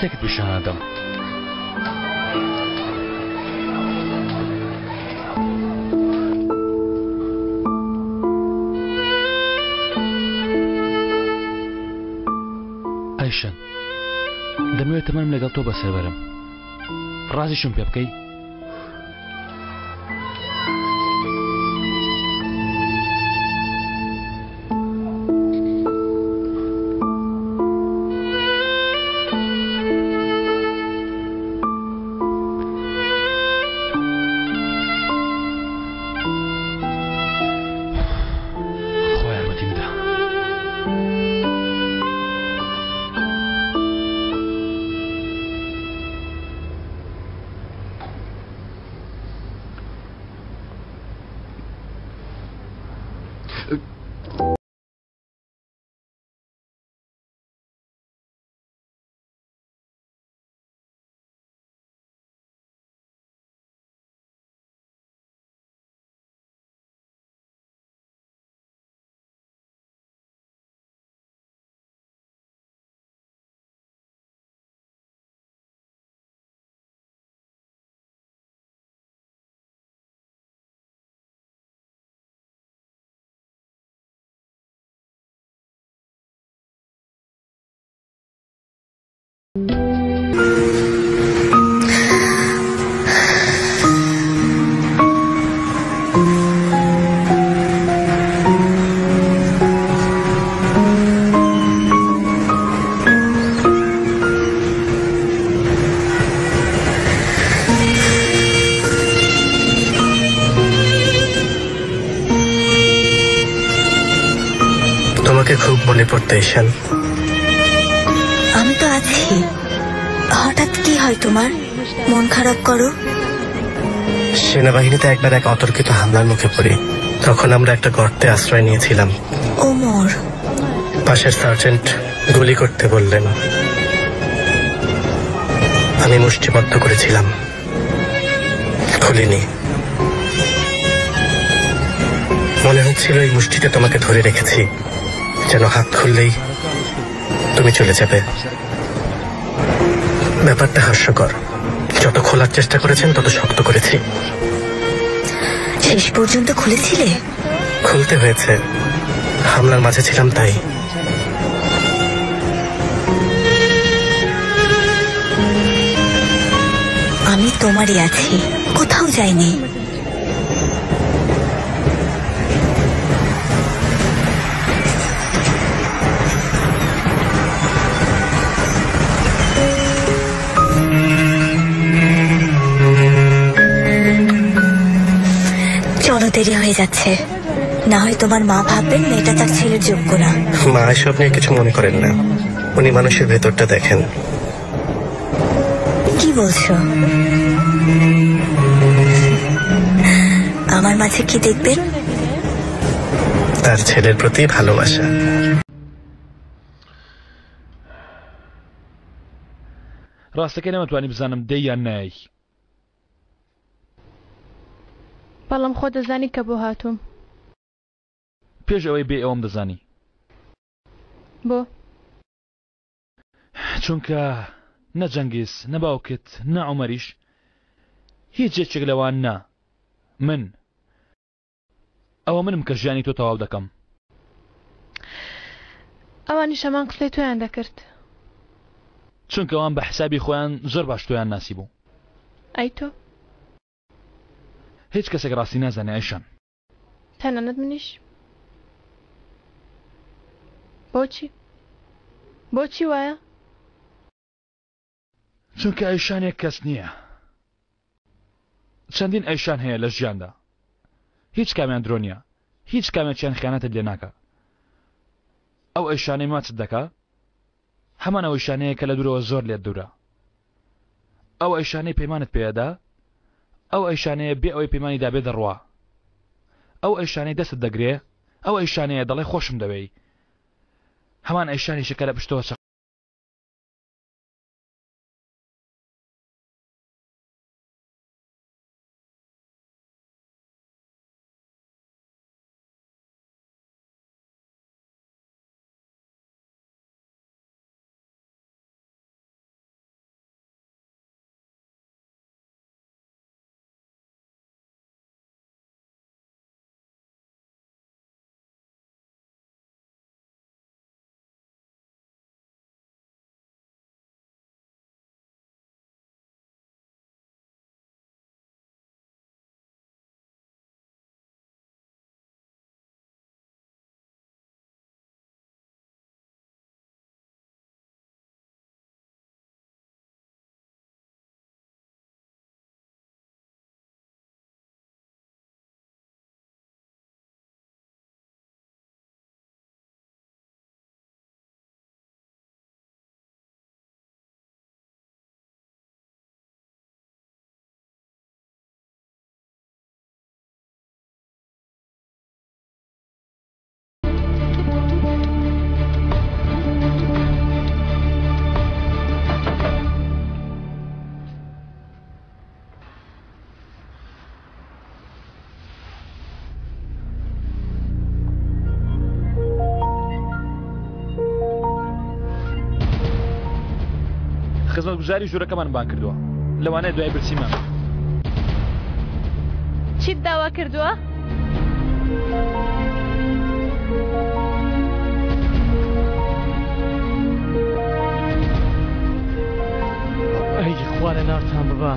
شتێکت پیشان ئەدەم. ئایشەن دەمەوێت تەمەنم لەگەڵ تۆ بەسەر بەرم ڕازیشم پێ بکەی؟ خوا یارمەتیم بدە. তোমাকে খুব মনে পড়তো ঈশান। আমি তো আছি। হঠাৎ কি হয় তোমার? মন খারাপ করো? সেনাবাহিনীতে একবার এক অতর্কিত হামলার মুখে পড়ি। তখন আমরা একটা গর্তে আশ্রয় নিয়েছিলাম। ওমর। পাশের সার্জেন্ট গুলি করতে বললেন। আমি মুষ্টিবদ্ধ করেছিলাম, খুলিনি। মনে হচ্ছিল এই মুষ্টিতে তোমাকে ধরে রেখেছি, যেন হাত খুললেই তুমি চলে যাবে। ব্যাপারটা হাস্যকর। যত খোলার চেষ্টা করেছেন তত শক্ত করেছি। শেষ পর্যন্ত খুলেছিলে? খুলতে হয়েছে, হামলার মাঝে ছিলাম তাই। আমি তোমারই আছি, কোথাও যাইনি। চলো, দেরি হয়ে যাচ্ছে। না হয় তোমার মা ভাববেন মেয়েটা তার ছেলের যোগ্য না। মা এসব নিয়ে কিছু মনে করেন না, উনি মানুষের ভেতরটা দেখেন। কি বলছো? আমার মাঝে কি দেখবেন? তার ছেলের প্রতি ভালোবাসা। ڕاستەکەی نەمەتوانی بزانم دێی یان نایەی. بەڵام خۆ دەزانی کە بۆ هاتووم. پێش ئەوەی بێی ئەوەم دەزانی. بۆ؟ چونکە نە جەنگیز، نە باوکت، نە عومەریش هیچ یەکێک لەوان نا من. ئەوە منم کە ژیانی تۆ تەواو دەکەم. ئەوانیش هەمان قسەی تۆیان دەکرد. چونکە ئەوان بە حسابی خۆیان زۆر باش تۆیان ناسیبوو. ئەی تۆ؟ هیچ کەسێک ڕاستی نازانێ ئایشان. تەنانەت منیش. بۆچی؟ بۆچی وایە؟ چونکە ئایشان یەک کەس نییە. چەندین ئایشان هەیە لە ژیاندا. هیچ کامیان درۆ نییە. هیچ کامێکیان خیانەتت لێ ناکا. ئەو ئایشانەی ماچت دەکا هەمان ئەو ئایشانەیە کە لە دوورەوە زۆر لێت دوورە. ئەو ئایشانەی پەیمانت پێ ئەدا ئەو ئایشانەیە بێ ئەوەی پەیمانی دابێ دەڕوا. ئەو ئایشانەی دەستت دەگرێ ئەو ئایشانەیە دەڵێ خۆشم دەوێی. هەمان ئایشانیشە کە لە پشتەوە چەقۆ. خزمەتگوزاری ژوورەکەمان بانگ کردووە. لەوانەیە دوای برسیمان بێت. چیت داوا کردووە؟ ئەی خوا لە ناوتان ببا.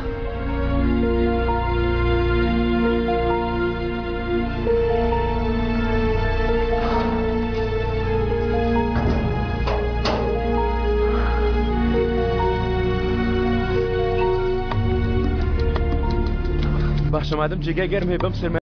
باشە مادەم جێگای گەرم هەیە بەم سەرما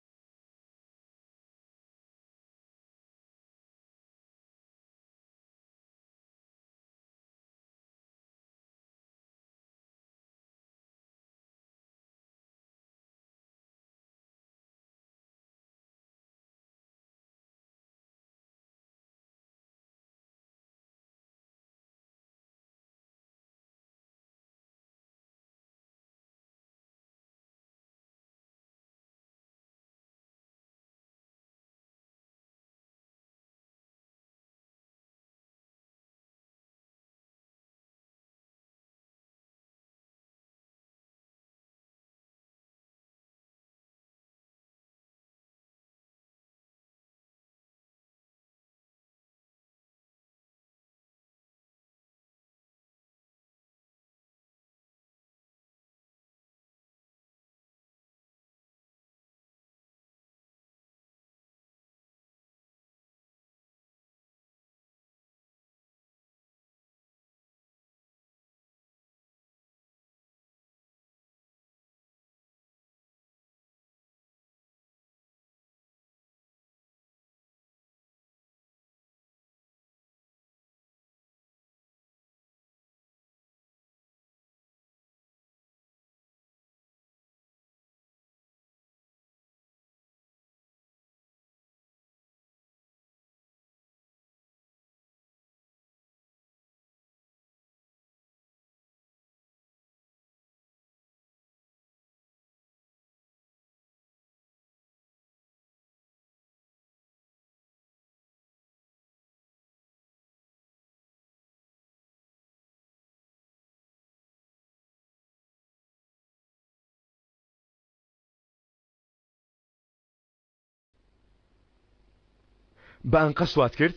بە ئەنقەست وات کرد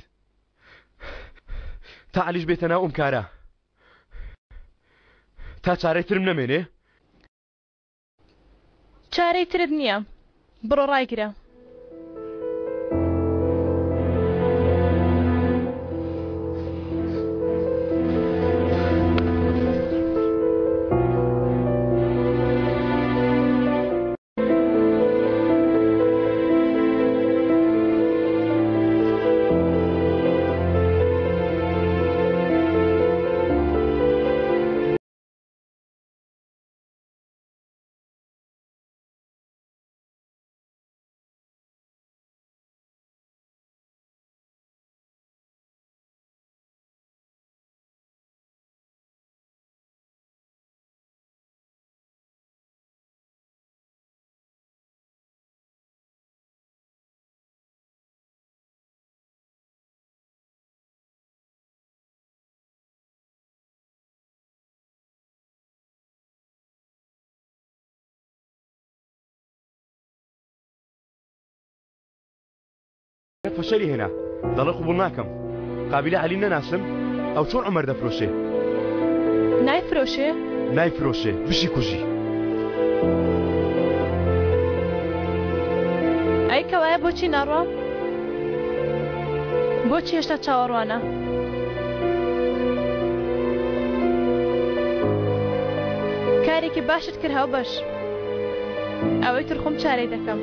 تا عەلیش بێتە ناو ئەم کارە تا چارەی ترم نەمێنێ؟ چارەی ترت نییە بڕۆ ڕایگرە. فەشەلی هێنا دەڵێ قبوڵ ناکەم قابیلە عەلی نەناسم ئەو چۆن عومەر دەفرۆشێ؟ نایفرۆشێ؟ نایفرۆشێ بشی کوژی. ئەی کەوایە بۆچی ناڕوا؟ بۆچی هێشتا چاوەڕوانە؟ کارێکی باشت کرد هاوبەش. ئەوەی تر خۆم چارەی دەکەم.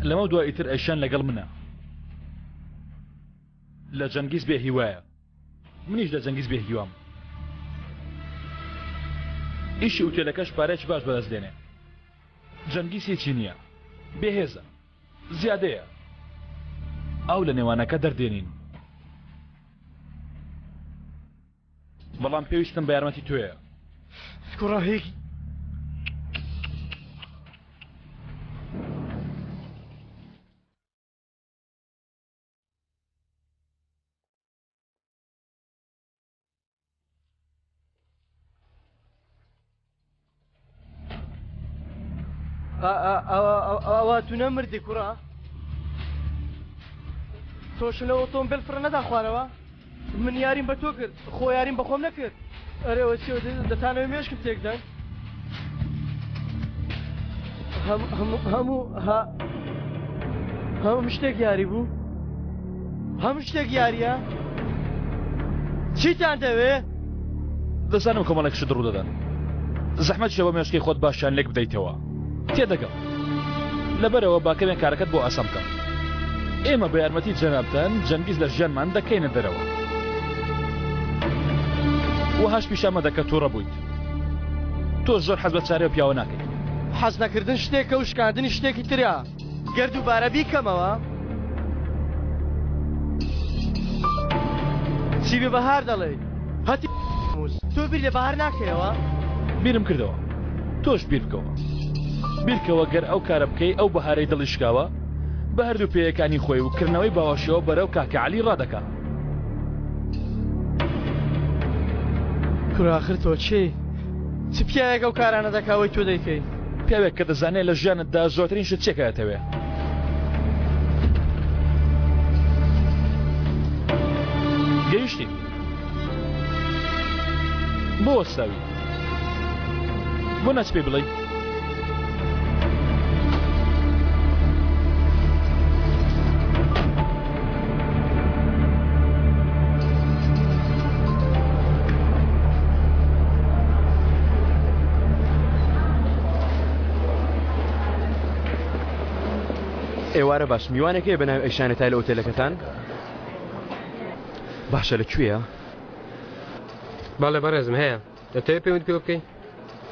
لەمە دوا ئیتر ئەیشان لەگەڵ منە. لە جەنگیز بێ هیوایە. منیش لە جەنگیز بێ هیوام. ئیشی ئوتێلەکەش پارەیەکی باش بەدەست دێنێ. جەنگیز هیچی نییە. بێهێزە. زیادەیە. ئاو لە نێوانەکە دەردێنین. بەڵام پێویستم بە یارمەتی تۆیە. کوڕە هیچ ئەوە تو نەمردی کوڕە تۆش لە ئۆتۆمبیل فڕ نەدا خوارەوە من یاریم بە تۆ کرد خۆ یاریم بە خۆم نەکرد ئەرێوە چی دەتانەوەی مێشکم تێکدەن هەموو هەموو شتێک یاری بوو هەموو شتێک یاریە چیتان دەوێ؟ دەزانم کۆمەڵێک شت ڕوودەدەن زەحمەتیشە بۆ مێشکی خۆت باشیان لێک بدەیتەوە تێدەگەم لەبەرەوە با کەمێک کارەکەت بۆ ئاسان بکەم ئێمە بە یارمەتی جەنابتان جەنگیز لە ژیانمان دەکەینە دەرەوە وەهاش پیشان مەدە کە تووڕە بوویت تۆ زۆر حەز بە چارەی پیاوە ناکەیت حەز نەکردن شتێکە و شکاندنی شتێکی ترە گەر دووبارە بیکەمەوە چی بە بەهار دەڵێی هەتی تۆ بیر لە بەهار ناکەیەوە؟ بیرم کردەوە تۆش بیر بکەوە بیرکەوە گەر ئەو کارە بکەی ئەو بەهارەی دڵی شکاوە بە هەردوو پێیەکانی خۆی و کردنەوەی باوەشەوە بەرەو کاکە عەلی ڕادەکا. کورە ئاخر تۆ کێی؟ چ پیاوێک ئەو کارانە دەکا وەی تۆ دەیکەی؟ پیاوێک کە دەزانێ لە ژیانتدا زۆرترین شت چیە کە ئەتەوێ. گەیشتین. بۆ وەستاوی؟ بۆ ناچی پێی بڵێی؟ ئێوارە باش میوانێک هەیە بە ناوی ئەیشانە تای لە ئۆتێلەکەتان باشە لە کوێیە؟ بەڵێ بەڕێزم هەیە دەتەوێت پەیوەندی پێوە بکەی؟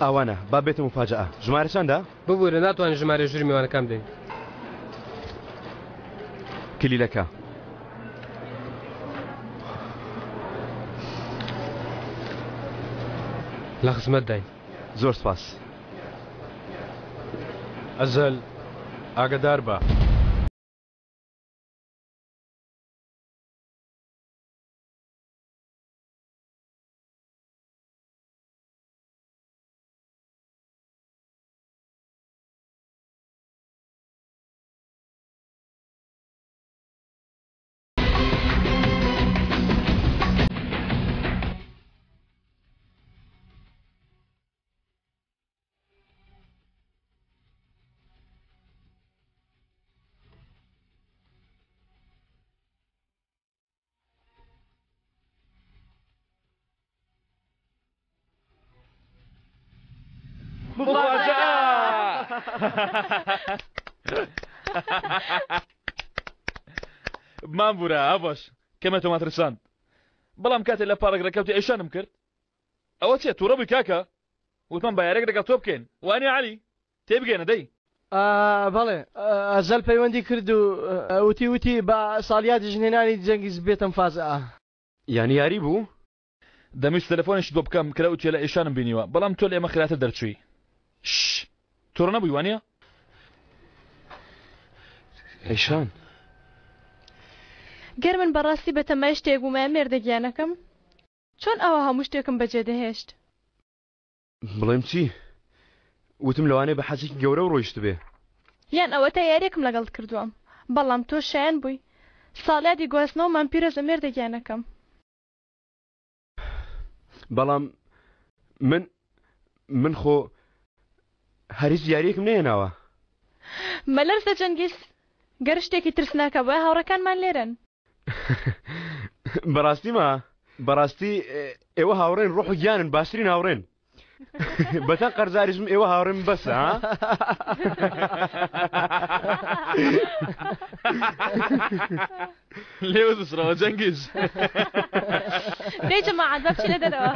ئاوانە با بێتە مفاجئە ژمارە چەندە؟ ببورە ناتوانین ژمارەی ژووری میوانەکان بدەین. کلیلەکە. لە خزمەتداین. زۆر سپاس. ئەزەل ئاگەدار بە. بمان بورە ئەڤەش کەمە تۆمان ترساند بەڵام کاتێ لە پارک ڕێکەوتی ئەیشانم کرد ئەوە چیە تووڕە بووی کاکە وتمان با یاریەک لەگەڵ تۆ بکەین وانیە عەلی تێبگەینە دەی. بەڵێ ئەزەل پەیوەندی کرد و وتی وتی بە ساڵیادی ژنهێنانی جەنگیز بێتەم فازئە. یانی یاری بوو؟ دەمویست تەلەفۆنیشت بۆ بکەم کە لە ئوتێلە ئیشانم بینیوە بەڵام تۆ لە ئێمە خێراتر دەرچووی. شش توڕە نەبووی وانیە؟ ئیشان. گەر من بەڕاستی بەتەمای شتێک بوومایە مێردە گیانەکەم چۆن ئاوا هەموو شتێکم بەجێ دەهێشت؟ بڵێم چی؟ وتم لەوانەیە بە حەزێکی گەورەوە ڕۆیشتبێ. یان ئەوەتا یاریەکم لەگەڵت کردووە بەڵام تۆ شایەن بووی ساڵیادی گواستنەوەمان پیرۆزە مێردە گیانەکەم. بەڵام من من خۆ هەر هیچ یاریەکم نەهێناوە. مەلەرزە جەنگیز گەر شتێکی ترسناک هەبوایە هاوڕێکانمان لێرەن. بەڕاستی ما بەڕاستی ئێوە هاوڕێن ڕۆح و گیانن باشترین هاوڕێن. بەتەن قەرزاریشم ئێوە هاوڕێم بەسە ها؟ لێوە بسڕەوە جەنگیز. دەی جەماعەت با بچینە دەرەوە.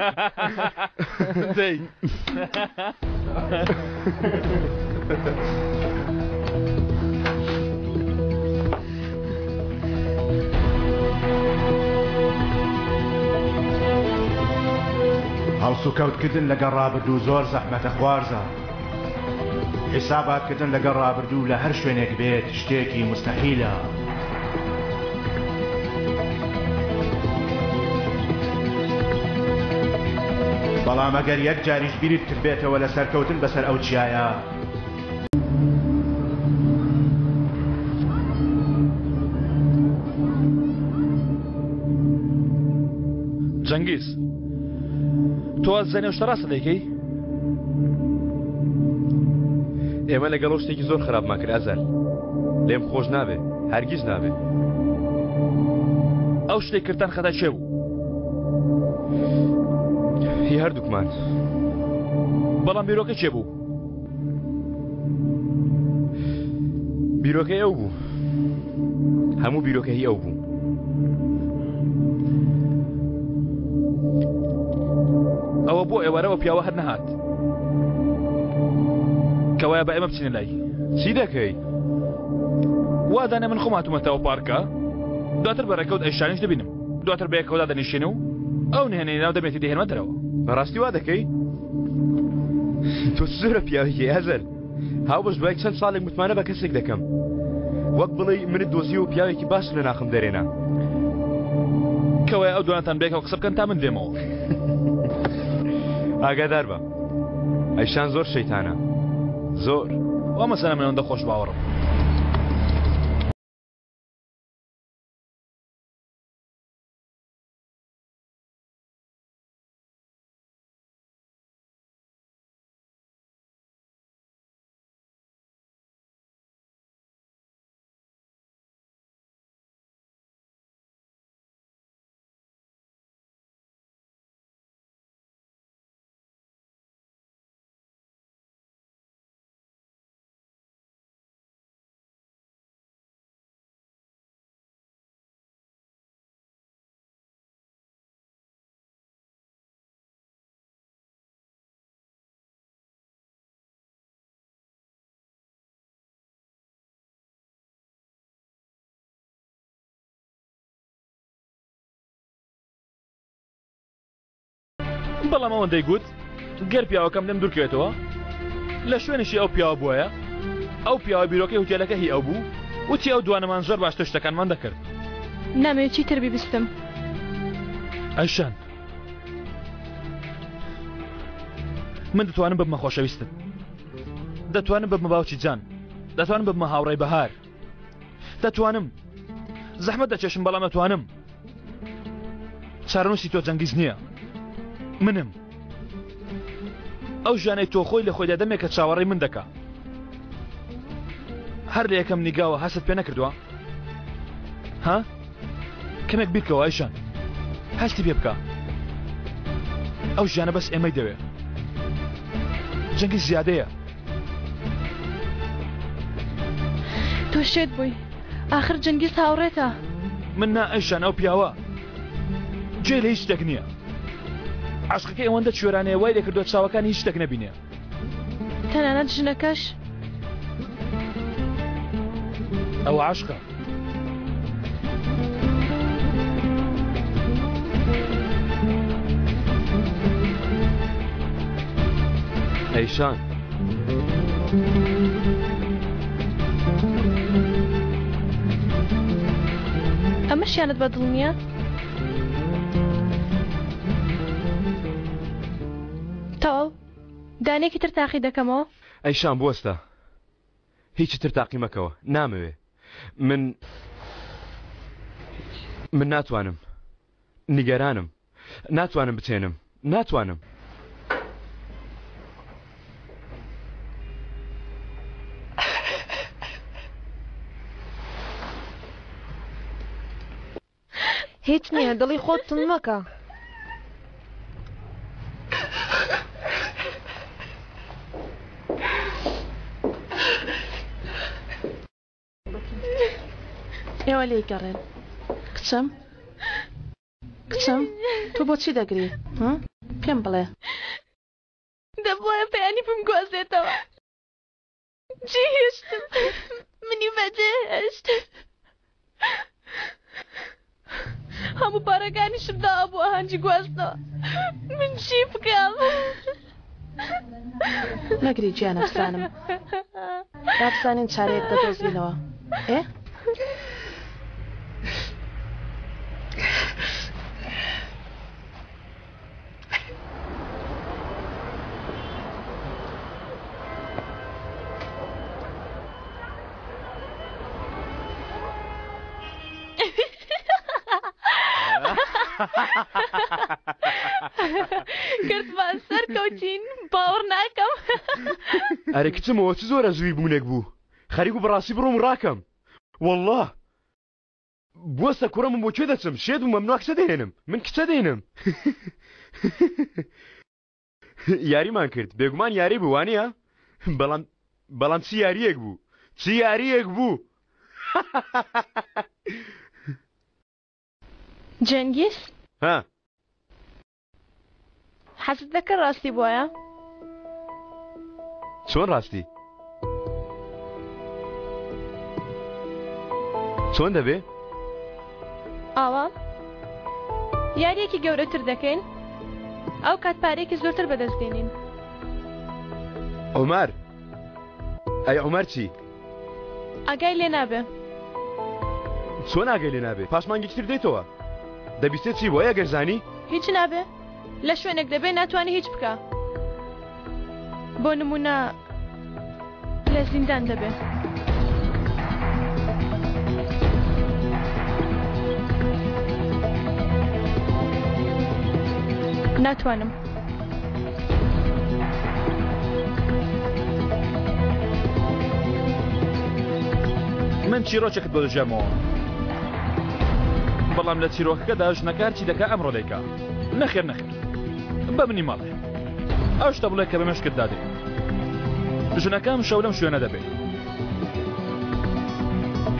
دەی. هەڵسوکەوتکردن لەگەڵ ڕابردوو زۆر زەحمەتە خوارزا. حیساباتکردن لەگەڵ ڕابردوو لە هەر شوێنێک بێت شتێکی موستەحیلە. بەڵام ئەگەر یەک جاریش بیرت کردبێتەوە لە سەرکەوتن بەسەر ئەو چیایە، جەنگیز تۆ ئەزانی ئەو شتە ڕاستە دەیکەی؟ ئێمە لەگەڵ ئەو شتێکی زۆر خراپمان کرد ئەزەل لێم خۆش نابێ هەرگیز نابێ. ئەو شتێک کردتان خەتای کێ بوو؟ هی هەردووکمان. بەڵام بیرۆکە کێ بوو؟ بیرۆکەی ئەو بوو هەموو بیرۆکە هی ئەو بوو. ئەوە بۆ ئێوارە ئەو پیاوە هەر نەهات کەوایە بە ئێمە بچینە لای. چی دەکەی؟ وا دانێ من خۆم هاتوومەتەوە پارکە دواتر بە ڕێکەوت ئەیشانیش دەبینم دواتر بەیەکەوە دادەنیشین و ئەو نهێنەی ناو دەمێتی دەهێنمە دەرەوە. بەڕاستی وا دەکەی؟ تۆ چ جۆرە پیاوێکی ئەزەل؟ هاوبەش دوای چەند ساڵێک متمانە بە کەسێک دەکەم وەک بڵێی منت دۆزیەوە و پیاوێکی باش لە ناخم دەرێنا. کەوایە ئەو دوانەتان بەیەکەوە قسە بکەن تا من دێمەوە. ئاگادار بە ئەیشان زۆر شەیتانە زۆر. وا مەزانە من ئەوەندە خۆش باوەڕم. بەڵام ئەوەن دەیگوت گەر پیاوەکەم لێم دوورکەوێتەوە لە شوێنیشی ئەو پیاوە بوایە ئەو پیاوە بیرۆکەی هوتێلەکە هی ئەو بوو وتی ئەو دوانەمان زۆر باشتر شتەکانمان دەکرد. نامەوێت چیتر بیبیستم. ئەیشان من دەتوانم ببمە خۆشەویستت دەتوانم ببمە باوکی جان دەتوانم ببمە هاوڕێی بەهار دەتوانم زەحمەت دەچێشم بەڵام دەتوانم چارەنووسی تۆ جەنگیز نییە منم ئەو ژیانەی تۆ خۆی لە خۆیدا دەمێکە چاوەڕێی من دەکا هەر لە یەکەم نیگاوە هەست پێ نەکردووە ها کەمێک بیرکەوە ئایشان هەستی پێ بکە ئەو ژیانە بەس ئێمەی دەوێ جەنگی زیادەیە تۆ شێت بووی ئاخر جەنگیز هاوڕێتە من نا ئەیشان ئەو پیاوە گوێی لە هیچ شتێک نییە عەشقەکەی ئەوەندە کوێرانەیە وای لێکردووە چاوەکانی هیچ شتێک نەبینێ تەنانەت ژنەکەش ئەوە عەشقە ئەیشان ئەمەشیانت بەدڵ نییە؟ تەواو دانێکی تر تاقی دەکەمەوە. ئەیشان بوەستە هیچی تر تاقی مەکەوە نامەوێ من من ناتوانم نیگەرانم ناتوانم بچێنم ناتوانم. هیچ نییە دڵی خۆت توند مەکە. ئێوە لێی گەڕێن. کچم کچم تۆ بۆچی دەگری؟ پێم بڵێ. دەبوایە پەیانی بمگوازێتەوە. جێهێشتم منی بەجێهێشت هەموو پارەکانیشم داوە بۆ ئاهەنگی گواستنەوە من چی بکەم؟ نەگری گیانە بزانم با بزانین چارەیەک دەدۆزینەوە ئێ؟ کردمان سەرکەوتین باوەڕ ناکەم. ئەرێ کچم ئەوە چ زۆرە زووی بوونێک بوو خەریک بوو بەڕاستی بڕۆم و ڕاکەم وەڵڵا بوەستە کوڕە من بۆ کوێ دەچم شێت بووم مەمنوع کچە دەهێنم من کچە دێنم یاریمان کرد بێگومان یاری بوو وانە بەڵام بەڵام چی یاریەک بوو چی یاریەک بوو جەنگیز ها حەزت دەکرد ڕاستی بۆیە؟ چۆن ڕاستی؟ چۆن دەبێ؟ ئاوا یاریەکی گەورەتر دەکەین ئەو کات پارێکی زۆرتر بەدەست دێنین. عومەر ئەی عومەر چی؟ ئاگای لێ نابێ. چۆن ئاگای لێ نابێ؟ پاش مانگێکی تر دێتەوە دەبیستێ چی بوو؟ ئەی ئەگەر زانی؟ هیچ نابێ لە شوێنێک دەبێ ناتوانێ هیچ بکا بۆ نمونە لە زیندان دەبێ. ناتوانم. من چیرۆکێکت بۆ دەگێڕمەوە بەڵام لە چیرۆکەکەدا ژنەکە هەرچی دەکا ئەمڕۆ دەیکا نەخێر نەخێر بە منی مەڵێ ئەو شتە بڵێ کە بە مێشکتدا دێ ژنەکە ئەمشەو لەم شوێنە دەبێ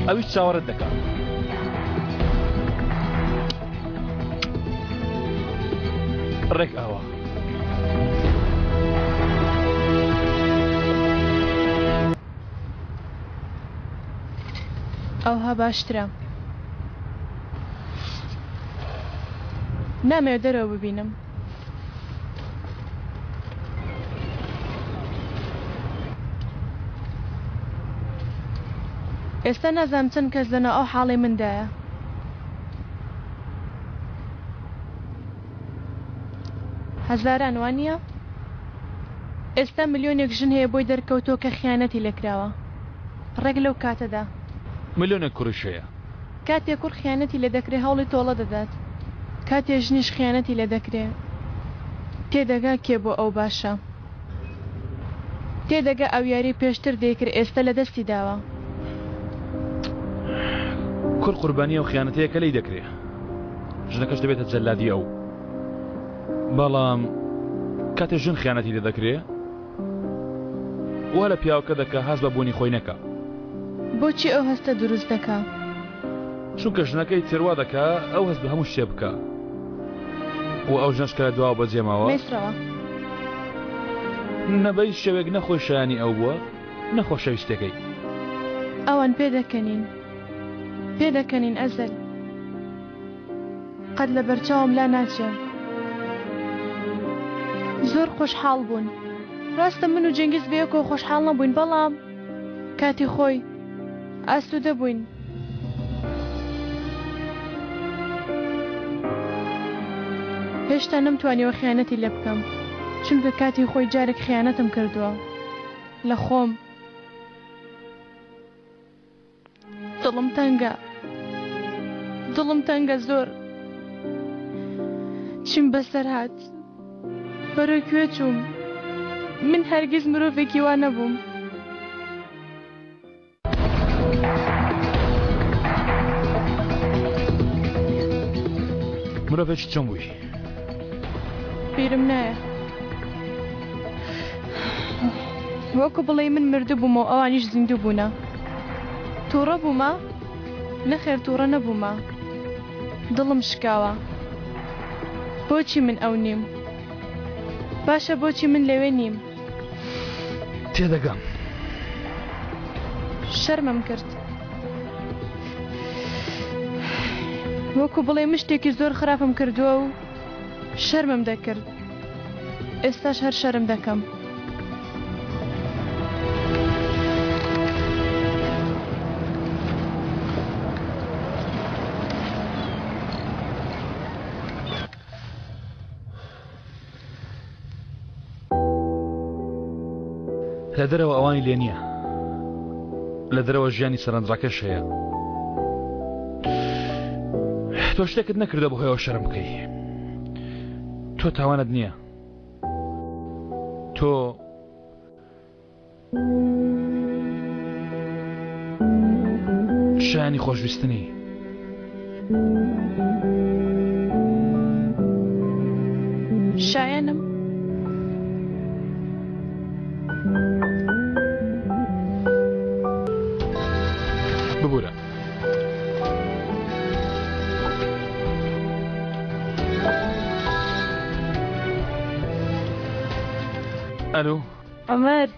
ئەویش چاوەڕێت دەکا ڕێک ئاوا. ئەوها باشترە. نامەوێت دەرەوە ببینم. ئێستا نازانم چەند کەس لەناو ئەو حاڵەی مندایە. هەزاران وانییە؟ ئێستا ملیۆنێک ژن هەیە بۆی دەرکەوتووە کە خیانەتی لێکراوە ڕێک لەو کاتەدا. ملیۆنێک کوڕیش هەیە. کاتێ کوڕ خیانەتی لێدەکرێ هەوڵی تۆڵە دەدات، کاتێ ژنیش خیانەتی لێدەکرێ تێدەگا کێ بۆ ئەو باشە. تێدەگا ئەو یاریەی پێشتر دەیکرد ئێستە لەدەستی داوە. کوڕ قوربانی ئەو خیانەتەیە کە لێی دەکرێ. ژنەکەش دەبێتە جەلادی ئەو. بەڵام کاتێ ژن خیانەتی لێ دەکرێ وا لە پیاوەکە دەکا هەست بە بوونی خۆی نەکا. بۆچی ئەو هەستە دروست دەکا؟ چونکە ژنەکەی تر وا دەکا ئەو هەست بە هەموو شتێ بکا و ئەو ژنەش کە لە دواوە بەجێ ماوە. مەیسرەوە. نە بە هیچ شێوەیەک نە خۆی شایانی ئەو بووە نە خۆشەویستەکەی. ئەوان پێدەکەنین. پێدەکەنین ئەزەل. قەت لە بەرچاوم لا ناچێ. زۆر خۆشحاڵ بوون. ڕاستە من و جەنگیز بەیەکەوە خۆشحاڵ نەبووین بەڵام کاتی خۆی ئاسوودە بووین. هێشتا نەمتوانیوە خیانەتی لێ بکەم چونکە کاتی خۆی جارێک خیانەتم کردووە لە خۆم. دڵم تەنگە دڵم تەنگە زۆر چیم بەسەر هات بەرەو کوێ چووم من هەرگیز مرۆڤێکی وا نەبووم. مرۆڤێکی چۆن بووی؟ بیرم نایە وەکو بڵێی من مردبووم و ئەوانیش زیندوو بوونە. تووڕە بوومە؟ نەخێر تووڕە نەبوومە. دڵم شکاوە. بۆچی من ئەو نیم؟ باشە بۆچی من لەوێ نیم؟ تێدەگەم. شەرمم کرد. وەکو بڵێ من شتێکی زۆر خراپم کردووە و شەرمم دەکرد. ئێستاش هەر شەرم دەکەم. لە دەرەوە ئەوانی لێ نییە. لە دەرەوە ژیانی سەرنجڕاکێش هەیە. تۆ شتێکت نەکردووە بەهۆیەوە شەرم بکەی. تۆ تاوانت نییە. تۆ شایانی خۆشویستنی. شایەنم. ببورە. ئەلو. عومەر.